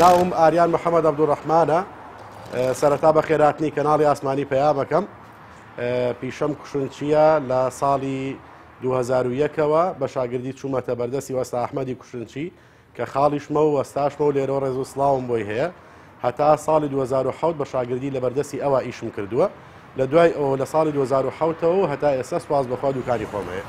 ناوم ئاریان محەممەد عەبدولڕەحمانە. سەرەتا بە خێراتنی کەناڵی ئاسمانی پەیامەکەم. پیشەم کوشنچییە لە ساڵی 2001ەوە بە شاگردی چوومەتە بەردەستی وەستا ئەحمەدی کوشنچی کە خاڵیشمە و وەستاشمە و لێرەوە ڕێز و سڵاوم بۆی هەیە. هەتا ساڵی 2007 بە شاگردی لە بەردەستی ئەوە ئیشم کردووە. لە دوای ئەوە لە ساڵی 2007ەوە هەتا ئێستا سوپاس بەخوا دوکانی خۆم هەیە.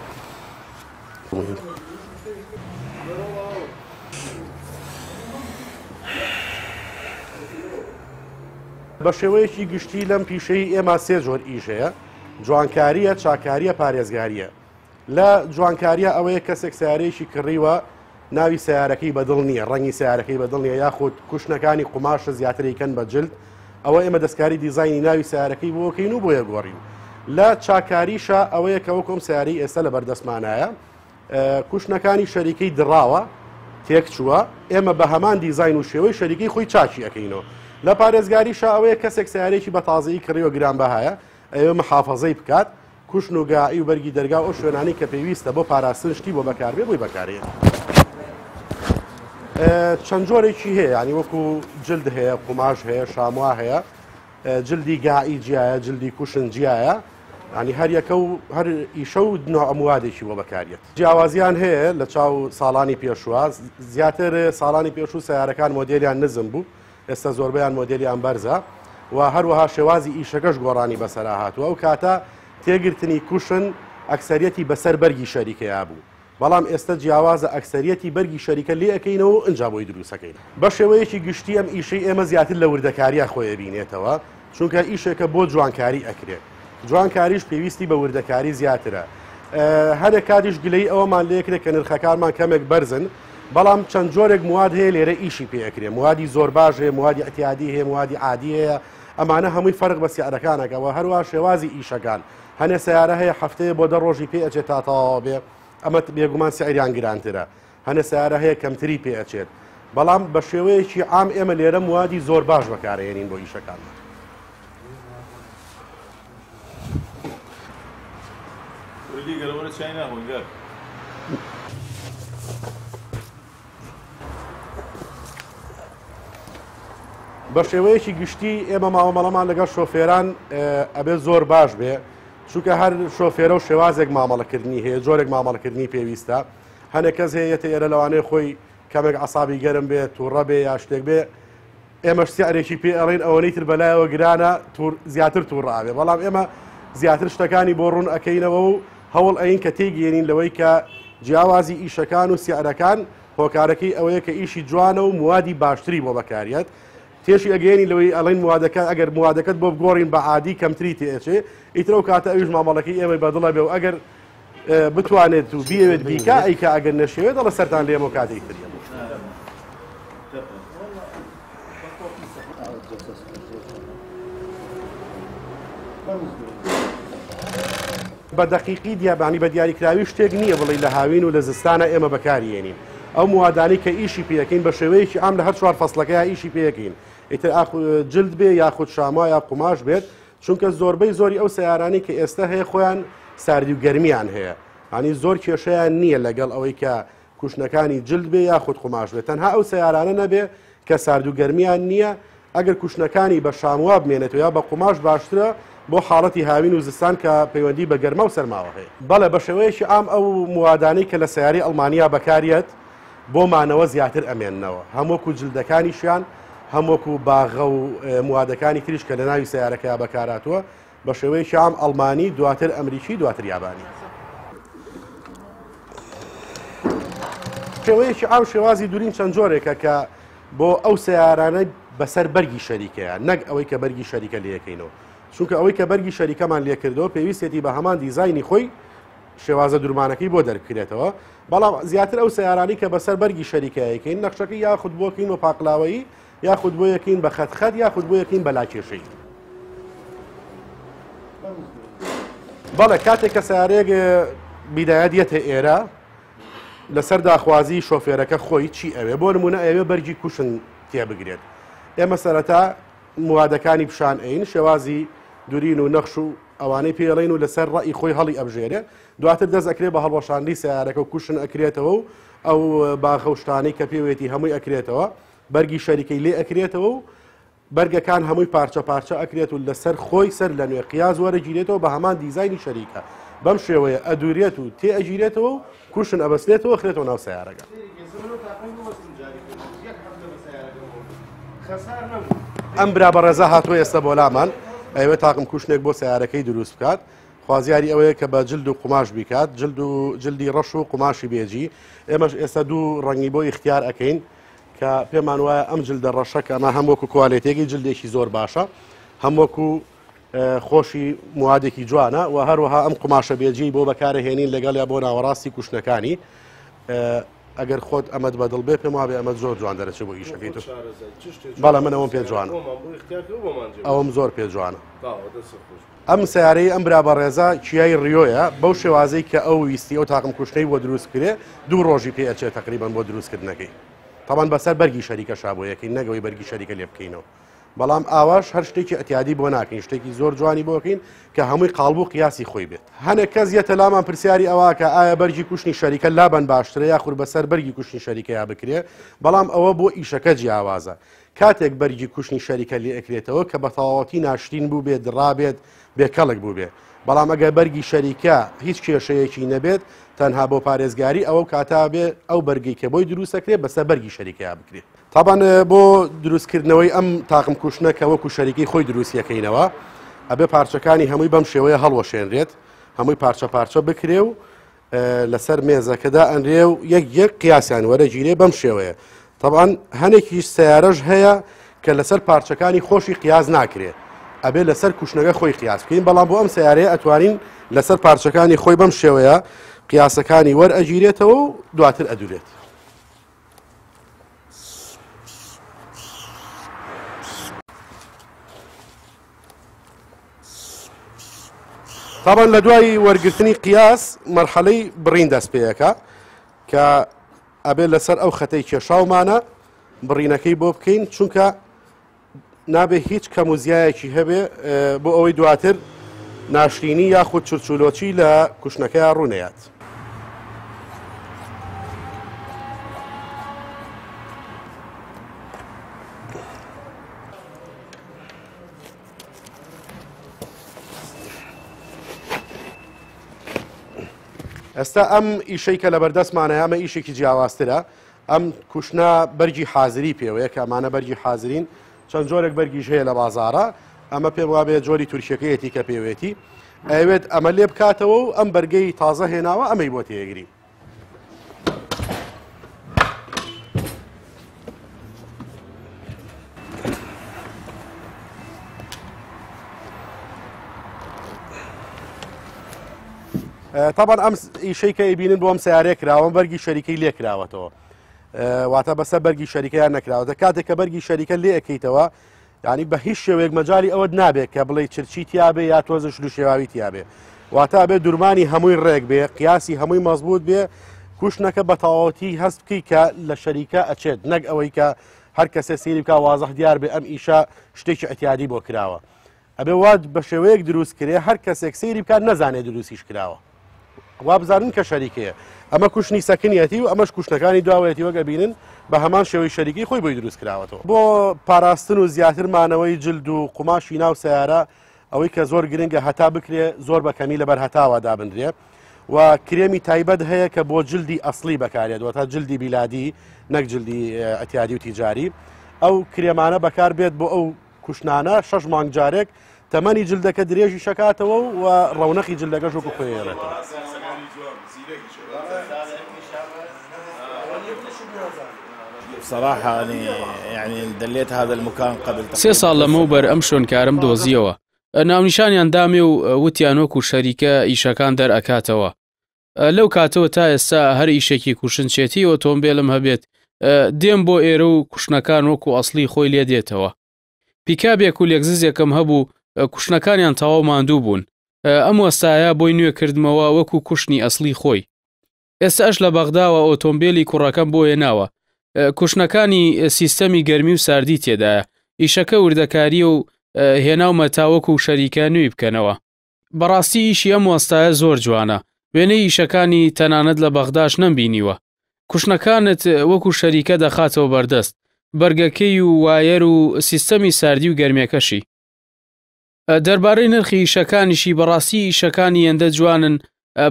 بە شێوەیەکی گشتی لەم پیشەی ئێمە سێ جۆر ئیش هەیە، جوانکارییە، چاکارییە، پارێزگارییە. لە جوانکاریە ئەوەیە کەسێک سیارەیەکی کڕیوە ناوی سیارەکەی بەدڵ نییە، ڕەنگی سیارەکەی بەدڵ نییە، یاخود کوشنەکانی قوماشە زیاتری کەن بە جلد، ئەوە ئێمە دەستکاری دیزایانی ناوی سیارەکەی بۆکەین و بۆیە گۆڕین. لە چاکاریشە ئەوەیە کە وەکۆم سیارەی ئێستا لە بەردەستمانایە کوشنەکانی شەریکەی دڕاوە تێکچووە، ئێمە بە هەمان دیزین و شێوەی شەریکەی خۆی چاکی ئەەکەینەوە. لە پارێزگاریشە ئەوەیە کەسێک سیارێکی بە تازەیی کڕیوە گرانبەهایە، ئەوێ محافەزەی بکات، کوشن و گاعی و بەرگی دەرگا و ئەو شوێنانەی کە پێویستە بۆ پاراستن شتی بۆ بەکاربێ بۆی بەکارێت. چەند جۆرێکی هەیە، ینی وەکو جلد هەیە، قوماش هەیە، شاموا هەیە، جلدی گاعی جیایە، جلدی کوشن جیایە، ینی هەر یەکە و هەر ئیشە و نوعموادێکی بۆ بەکارێت. جیاوازیان هەیە لە چاو ساڵانی پێشوە، زیاتر ساڵانی پێشوو سیارەکان مۆدێلیان نزم بوو، ئێستا زۆربەیان مۆدێلیان بەرزە و هەروەها شێوازی ئیشەکەش گۆڕانی بەسەرا هاتووە. ئەو کاتە تێگرتنی کوشن ئەکسەریەتی بەسەر بەرگی شەریکەیا بوو، بەڵام ئێستا جیاوازە، ئەکسەریەتی بەرگی شەریکە لێ ئەەکەینەوە و ئینجا بۆی دروستەکەین. بە شێوەیەکی گشتی ئەم ئیشەی ئێمە زیاتر لە وردەکاریە خۆی بینێتەوە، چونکە ئیشێکە بۆ جوانکاری ئەکرێت، جوانکاریش پێویستی بە وردەکاری زیاترە. هەرێک کاتیش گلەی ئەوەمان لێکرێت کە نرخەکانمان کەمێک بەرزن، بەڵام چەند جۆرێک مواد هەیە لێرە ئیشی پێ ئەکرێ، موادی زۆر باش هەیە، موادی ئەتیادی هەیە، موادی عادی هەیە، ئەمانە هەمووی فەرق بە سیارەکانەکەەوە. هەروە شێوازی ئیشەکان، هەنێ سیارە هەیە هەفتەیە بۆ 10 ڕۆژی پێ ئەچێت تا تەواوە بێ، ئەمە بێگومان سعریان گرانترە. هەنێ سیارە هەیە کەمتری پێ ئەچێت، بەڵام بە شێوەیەکی عام ئێمە لێرە موادی زۆر باش بەکارهێنین بۆ ئیشەکانمان. بە شێوەیەکی گشتی ئێمە مامەڵەمان لەگەڵ شۆفێران ئەبێ زۆر باش بێ، چونکە هەر شۆفێرە و شێوازێک مامەڵەکردنی هەیە، جۆرێک مامەڵەکردنی پێویستە. هەنێک کەس هەیە یەتە ئێرە لەوانەیە خۆی کەمێک عسابی گەرم بێ، تووڕە بێ یا شتێک بێ، ئێمەش سعرێکی پێ ئەڵێن ئەوەنەی تر بەلایەوە گرانە زیاتر تووڕاوێ، بەڵام ئێمە زیاتر شتەکانی بۆ ڕوون ئەەکەینەوە و هەوڵ ئەین کە تێگەێنین لەوەی کە جیاوازی ئیشەکان و سعرەکان هۆکارەکەی ئەوەیە کە ئیشی جوانە و موادی باشتری بۆ بەکاریەت. تێشی ئەگەێنی لەوەی ئەڵێن موادەکە ئەگەر موادەکەت بۆ بگۆڕین بە عادی کەمتری تێئەچێ، ئیتر ئەو کاتە ئەویش مامەڵەکەی ئێمەی بەدڵە بێ و ئەگەر بتوانێت و بیەوێت بیکا ئەیکا، ئەگەر نەشێوێت دەڵێ سەرتان لێمە و کاتێکی تر یەمە. بە دەقیقی دیابانی بە دیاریکراوی شتێک نییە بڵێ لە هاوین و لە زستانە ئێمە بەکاریێنین. ئەو موادانەی کە ئیشی پێەکەین بە شێوەیەکی عام لە هەر چوار فەسڵەکەیا ئیشی پێەکەین، ئیتر جلد بێ یاخود شاما یا قوماش بێت، چونکە زۆربەی زۆری ئەو سیارانەی کە ئێستا هەیە خۆیان ساردی و گەرمیان هەیە، ینی زۆر کێشەیان نییە لەگەڵ ئەوەی کە کوشنەکانی جلد بێ یاخود قوماش بێت، تەنها ئەو سیارانە نەبێ کە سارد و گەرمیان نییە. ئەگەر کوشنەکانی بە شاموا بمێنێتەوە یا بە قوماش باشترە بۆ حاڵەتی هاوین و زستان کە پەیوەندی بە گەرما و سەرماوە هەیە. بەڵێ بە شێوەیەکی عام ئەو موادانەی کە لە سیارەی ئەڵمانیا بەکاریەت بۆ مانەوە زیاتر ئەمێننەوە، هەم وەکو جلدەکانیشیان هەم وەکو باغە و موادەکانی تریش کە لە ناوی سیارەکەیا بەکاراتوە، بە شێوەیەکی عام ئەڵمانی، دواتر ئەمریکی، دواتر یابانی. شێوەیەکی عام شێوازی دورین چەند جۆرێکە کە بۆ ئەو سیارانە بەسەر بەرگی شەریکەیە، نەک ئەوەی کە بەرگی شەریکە لەکەینەوە، چونکە ئەوەی کە بەرگی شەریکەمان لێکردەوە پێویستێتی بە هەمان دیزایانی خۆی شێوازە درمانەکەی بۆ دەربکرێتەوە. بەڵام زیاتر ئەو سیارانی کە بەسەر بەرگی شەریکەیەکەین نەخشەکەی یاخود بۆکەین بە پاقلاوەیی، یاخود بۆ یەکین بە خەتخەت، یاخود بۆ یەکین بە لاکێشەی. بەڵێ کاتێک کە سیارەیەک بیدایەت یەتە ئێرە لەسەر داخوازی شۆفێرەکە خۆی چی ئەوێ، بۆ نمونە ئەوێ بەرگی کوشن تێبگرێت، ئێمە سەرەتا موادەکانی پیشان ئەین، شێوازی دورین و نەخش و ئەوانەی پێڵین و لەسەر ڕئی خۆی هەڵی ئەبژێرێ، دواتر دەست ئەکرێ بە هەڵوەشاندنی سیارەکە و کوشن ئەکرێتەوە و ئەو باخە و شتانەی کە پێوێتی هەمووی ئەکرێتەوە. بەرگی شەریکەی لێ ئەکرێتەوە و بەرگەکان هەمووی پارچە پارچە ئەکرێت و لەسەر خۆی سەر لە نوێ قیاس وەرەگیرێتەوە بە هەمان دیزاینی شەریکە بەم شێوەیە ئەدورێت و تێ ئەگیرێتەوە و cushion ئەبەسترێتەوە خرێتەوە ناو سیارەکە. ئەم برا بەڕێزە هاتووە ئێستا بۆ لامان ئەیەوێت تاقم cushion ێک بۆ سیارەکەی دروست بکات خوازیاری ئەوەیە کە بە جلد و قوماش بیکات جلد و جلدی ڕەش و قوماشی بێجی ئێمەش ئێستا دوو ڕەنگی بۆ ئیختیار ئەەکەین کە پێمان وایە ئەم جلدە ڕەشە کە ئەمە هەم وەکو quality ەکەی جلدێکی زۆر باشە هەم وەکو خۆشی موادێکی جوانە و هەروەها ئەم قوماشە بێجی بۆ بەکارە هێنین لەگەڵ یا بۆ ناوەڕاستی cushion ەکانی ئەگەر خۆت ئەمەد بەدڵ بێ پێم وابێ ئەمە زۆر جوان دەرەچێ بۆ ئیشەکەی تۆ بەڵێ من ئەوم پێ جوانە ئەوم زۆر پێ جوانە ئەم سیارەی ئەم برا بەڕێزە کیای ڕیۆیە بەو شێوازەی کە ئەو ویستی ئەو تاقم cushion ەی بۆ دروست کرێ دوو ڕۆژی پێ ئەچێت تقریبان بۆ دروستکردنەکەی تاوان بەسەر بەرگی شەریکە شابۆیەکەی نەگەوەی بەرگی شەریکە لێ بکەینەوە بەڵام ئاواش هەر شتێکی ئەتیادی بۆ ناکەین شتێکی زۆر جوانی بۆکەین کە هەمووی قاڵب و قیاسی خۆی بێت هەنێک کەس یەتە لامان پرسیاری ئەوە کە ئایا بەرگی cushion ی شەریکە لابەن باشترە یاخود بەسەر بەرگی cushion ی شەریکەیا بکرێ بەڵام ئەوە بۆ ئیشەکە جیاوازە کاتێک بەرگی cushion ی شەریکە لێ ئەکرێتەوە کە بە تەواوەتی ناشرین بوو بێ دڕابێت بێکەڵک بوو بێ بەڵام ئەگەر بەرگی شەریکە هیچ کێشەیەکی نەبێت تەنها بۆ پارێزگاری ئەوە کاتا بێ ئەو بەرگی کە بۆی دروستەکرێت بەسەر بەرگی شەریکەیا بکرێت تابان بۆ دروستکردنەوەی ئەم تاقم cushion ە کە وەکو شەریکەی خۆی دروستیەکەینەوە ئەبێ پارچەکانی هەمووی بەم شێوەیە هەڵوەشێنرێت هەمووی پارچە پارچە بکرێ و لەسەر مێزەکەدا ئەنرێ و یەک یەک قیاسیان وەرەگیرێ بەم شێوەیە تەبان هەنێکیش سیارەش هەیە کە لەسەر پارچەکانی خۆشی قیاس ناکرێ ئەبێ لەسەر cushion ەکە خۆی قیاس بکەین بەڵام بۆ ئەم سیارەیە ئەتوانین لەسەر پارچەکانی خۆی بەم شێوەیە قیاسەکانی وەرئەگیرێتەوە و دواتر ئەدورێت. تابان لە دوای وەرگرتنی قیاس مەرحەلەی بڕین دەست پێیەکە کە ئەبێ لەسەر ئەو خەتەی کێشاومانە بڕینەکەی بۆ بکەین چونکە نابێ هیچ کەم و زیایەکی هەبێ بۆ ئەوەی دواتر ناشرینی یاخود چرچولۆچی لە کوشتنەکەیا ڕوونەیات. ئێستا ئەم ئیشەی کە لە بەردەستمانە ئەمە ئیشێکی جیاوازترە ئەم cushion ە بەرگی حازری پێوەیە کە ئەمانە بەرگی حازرین چەند جۆرێک بەرگیش هەیە لە بازارە ئەمە پێم وابێ جۆری تورکیەکەیەتی کە پێوێتی ئەوێت ئەمە لێ بکاتەوە و ئەم بەرگەی تازە هێناوە ئەمەی بۆ تێگری. تابان ئەم ئیشەی کە ئەیبینن بۆ ئەم سیارەیە کراوە بەرگی شەریکەی لێ کراوەتەوە واتە بەسەر بەرگی شەریکەیان نەکراوەتە کاتێک کە بەرگی شەریکە لێ ئەەکەیتەوە ینی بە هیچ شێوەیەک مەجای ئەوەت نابێت کە بڵێ چرچی تیاابێ یا تۆزە شل و شێواوی تیاابێ واتە بێ درمانی هەمووی ڕێک بێ قیاسی هەمووی مەزبوط بێ cushion ەکە بە تەواوەتی هەست بکەی کە لە شەریکە ئەچێت نەک ئەوەی کە هەر کەسێ سەیری بکە وازح دیار بێ ئەم ئیشە شتێکی ئەتیادی بۆ کراوە ئەبێ وا بە شێوەیەک دروست کرێ هەر کەسێک سەیری بکات نەزانێ دروستیش کراوە وا بزانن کە شەریکەیە ئەمە cushion ی سەکنیەتی و ئەمەش cushion ەکانی دواوەیەتی وەک ئەبینن بە هەمان شێوەی شەریکی خۆی بۆی دروست کراوەتەوە بۆ پاراستن و زیاتر مانەوەی جلد و قوماشی ناو سیارە ئەوەی کە زۆر گرنگە هەتا بکرێ زۆر بە کەمی لەبەر هەتاوە دابنرێ و کرێمی تایبەت هەیە کە بۆ جلدی ئەسلی بەکارێت واتە جلدی بیلادی نەک جلدی ئەتیادی و تیجاری ئەو کرێمانە بەکار بێت بۆ ئەو cushion انە شەش مانگ جارێک تەمەنی جلدەکە درێژی شەکاتەوە و ڕەونەقی جلدەکەش وەکو خۆی ئەهێڵێتەوە. سێ ساڵ لەمەوبەر ئەم شوێنکارەم دۆزییەوە. ناونیشانیان دامێ و وتیان وەکو شەریکە ئیشەکان دەرئەکاتەوە. لەو کاتەوە تا ئێستا هەر ئیشێکی کوشنچێتی ئۆتۆمبێلم هەبێت دێم بۆ ئێرە و cushion ەکان وەکو ئەسڵی خۆی لێ دێتەوە. پیکابێک و لێکززێکم هەبوو cushion ەکانیان تەواو ماندوو بوون. ئەم وەستایە بۆی نوێ کردمەوە وەکو cushion ی ئەسڵی خۆی. ئێستاش لە بەغداوە ئۆتۆمبێلی کوڕەکەم بۆ هێناوە. cushion ەکانی سیستەمی گەرمی و ساردی تێدایە. ئیشەکە وردەکارییە و هێناومە تاوەکو شەریکە نوێی بکەنەوە. بەڕاستی ئیشی ئەم وەستایە زۆر جوانە، وێنەی ئیشەکانی تەنانەت لە بەغداش نەمبینیوە. cushion ەکانت وەکو شەریکە دەخاتەوە بەردەست. بەرگەکەی و وایەر و سیستەمی ساردی و گەرمیەکەشی. دەربارەی نرخی ئیشەکانیشی بەڕاستی ئیشەکانی هێندە جوانن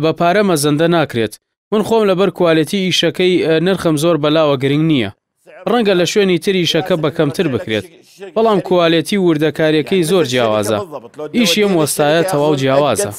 بە پارە مەزەندە ناکرێت من خۆم لەبەر کوالێتی ئیشەکەی نرخم زۆر بەلاوە گرنگ نییە ڕەنگە لە شوێنی تر ئیشەکە بە کەمتر بکرێت بەڵام کوالێتی و وردەکاریەکەی زۆر جیاوازە ئیشی ئەم وەستایە تەواو جیاوازە.